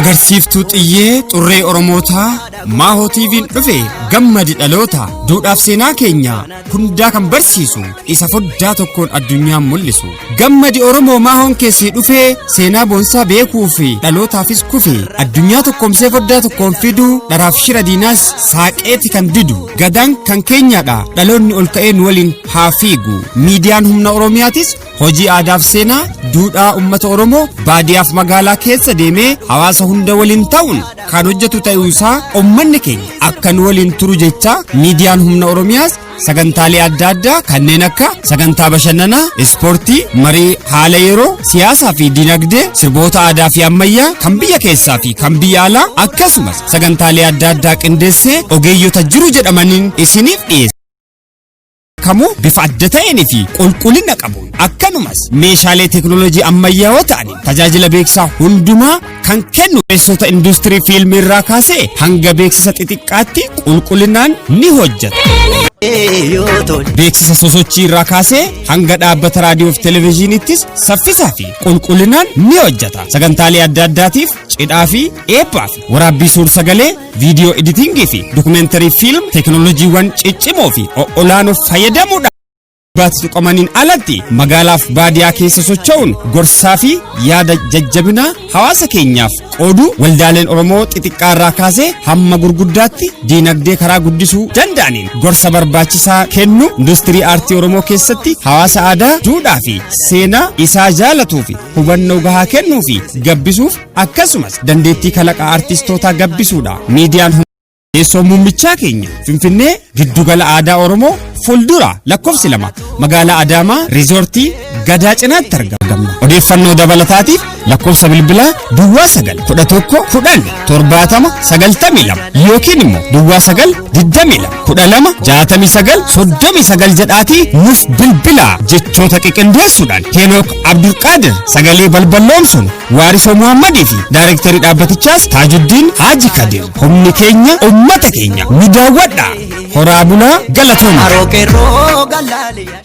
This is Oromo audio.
Agarsiiftuu xiyyee xurree Oromootaa Maahoo TV'n dhufe gammadi dhaloota duudhaaf seenaa keenya hundaa kan barsiisu isa foddaa tokkoon addunyaan mul'isu. Gammadi Oromoo Maahoon keessii dhufe seenaa boonsaa beekuu fi dhalootaafis kufe addunyaa tokkoomsee foddaa tokkoon fidu dharaaf shira diinaas saaqeeti kan didu gadaan kan keenyaadha dhaloonni ol ka'ee nu waliin haa fiigu. Miidiyaan humna Oromiyaatis hojii aadaaf seenaa duudhaa uummata Oromoo baadiyaaf magaalaa keessa deemee hawaasa hunda waliin ta'uun kan hojjetu ta'uu isaa uummanni keenya akka nu waliin turu jecha miidiyaan humna Oromiyaas sagantaalee adda addaa kanneen akka sagantaa bashannanaa, ispoortii, marii haala yeroo, siyaasaa fi dinagdee, sirboota aadaa fi ammayyaa kan biyya keessaa fi kan biyya alaa akkasumas sagantaalee adda addaa qindeessee ogeeyyota jiru jedhamaniin isiniif dhiyeessa. Kamuu bifa adda ta'een fi qulqullina qabuun akkanumas meeshaalee teekinooloojii ammayyaawoo ta'aniin tajaajila beeksisaa hundumaa kan kennu beeksisoota industirii fiilmii irraa kaasee hanga beeksisa xixiqqaatti qulqullinaan ni hojjeta. Beeksisa sosochii irraa kaasee hanga dhaabbata raadiyoo fi televezyiiniittis saffisaa fi qulqullinaan ni hojjeta. Sagantaalee adda addaatiif cidhaa fi eebbaa fi waraabbii suur sagalee, viidiyoo editingii fi dokumeentarii fiilm teekinooloojiiwwan ciccimoo fi olaanoo fayyadamuudhaan baatti tuqamaniin alatti magaalaaf baadiyaa keessa socho'uun gorsaa fi yaada jajjabinaa hawaasa keenyaaf qooduu waldaaleen Oromoo xixiqqaa irraa kaasee hamma gurguddaatti diinagdee karaa guddisuu danda'aniin gorsa barbaachisaa kennu industirii aartii Oromoo keessatti hawaasa aadaa, duudhaa fi seenaa isaa jaalatuu fi hubannoo gahaa kennuu fi gabbisuuf akkasumas dandeettii kalaqa aartistootaa gabbisuudha. Miidiyaan teessoo muummichaa keenya Finfinnee giddugala aadaa Oromoo fuuldura lakkoofsi 2 magaalaa Adaamaa riizoortii Gadaa cinaatti argamna. Odeeffannoo dabalataatiif lakkoofsa bilbilaa 09 11 10 70 92 yookiin immoo 09 22 12 69 39 jedhaatii nuuf bilbilaa. Jechoota qiqindeessuudhaan Henook Abdulqaadir, sagalee balballoomsuun Waarisoo Muhammadii fi daayirektarii dhaabbatichaas Taajuddiin Haaji Kadir. Humni keenya ummata keenya, nu daawwadha. Horaa bulaa, galatooma. Haroo qeerroo galaaliyaa.